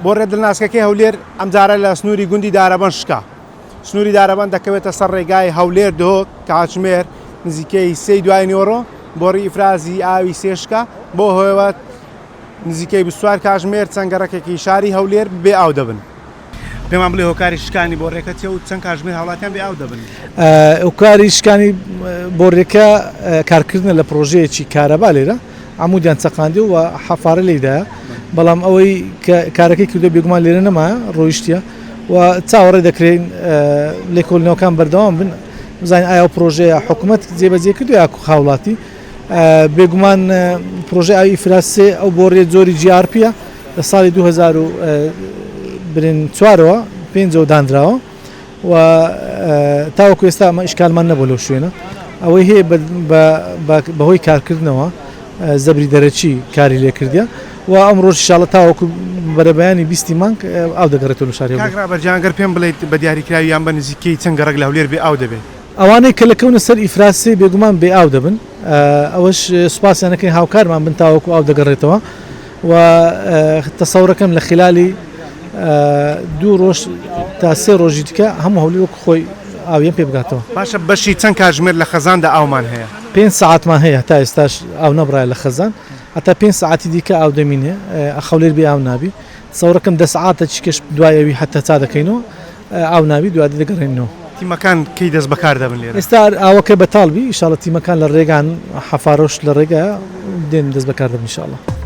بۆڕیە دڵناسکەکەی هەولێر ئەمجارە لە سنووری گوندی دارەبەن شکا. سنووری دارەبەن دەکەوێتە سەر ڕێگای هەولێر دهۆک کاتژمێر نزیکەی سێی دوای نیوەڕۆ بۆڕی ئیفرازی ئاوی سێ شکا بۆ هۆیەوە نزیکەی 24 کاتژمێر چەند گەڕەکێکی شاری هەولێر بێ ئاو دەبن. پێمان بڵێ هۆکاری شکانی بۆڕیەکە چیە و چەند کاتژمێر هاوڵاتیان بێ ئاو دەبن؟ هۆکاری شکانی بۆڕیەکە کارکردنە لە پڕۆژەیەکی کارەبا لێرە عەمودیان چەقاندی و حەفارە لێیدایە بەڵام ئەوەی کە کارەکەی کردو بێگومان لێرە نەمایە ڕۆیشتیە و چاوەڕێ دەکرێن لێکۆڵینەوەکان بەردەوام بن بزانین ئایا ئەو پرۆژەیە حکوومەت جێبەجێ کردو یا هاوڵاتی بێگومان پرۆژەی ئاوی ئیفراز سێ ئەو بۆڕیە جۆری GRP-ە لە ساڵی 2000 برین چوارەوە پێنجەوە دانراوە و تاوەکو ئێستا ئەمە ئیشکالمان نەبوو لەو شوێنە ئەوەی هەیە بەهۆی کارکردنەوە زەبری دەرەکی کاری لێکردە و ئەمڕۆش ئیشاڵە تاوەکو بەرەبەیانی بیستی مانگ ئاو دەگەڕێتەوە لە شاری هەولێر. کاک ڕابەر جان گەر پێم بڵێیت بە دیاریکراوی یان بە نزیکەی چەند گەڕەک لە هەولێر بێ ئاو دەبێت؟ ئەوانەی کە لەکەونە سەر ئیفراز سێ بێگومان بێ ئاو دەبن ئەوەش سوپاسیان ئەکەین هاوکارمان بن تاوەکو ئاو دەگەڕێتەوە و تەسەورەکەم لە خلالی دوو ڕۆژ تا سێ ڕۆژی دیکە هەموو هەولێر وەکو خۆی ئاویان پێ بگاتەوە. باشە بەشی چەند کاتژمێر لە خەزاندا ئاومان هەیە؟ پێنج سەعاتمان هەیە هەتا ئێستاش ئاو نەبڕایە لە خەزان هەتا پێنج سەعاتی دیکە ئاو دەمینێ هەولێر بێ ئاو نابی تەسەورەکەم دە سەعاتە چیکەش دوای ئەوی هەتا چا دەکەینەوە ئاو نابی دواتر دەگەڕێنەوە. تیمەکان کەی دەست بەکار دەبن لێرە؟ ئێستا ئاوەکە بەتاڵ بی ئیشاڵە تیمەکان لە ڕێگان حەفارۆش لە ڕێگایە دێن دەست بەکار دەبن ئیشاڵە.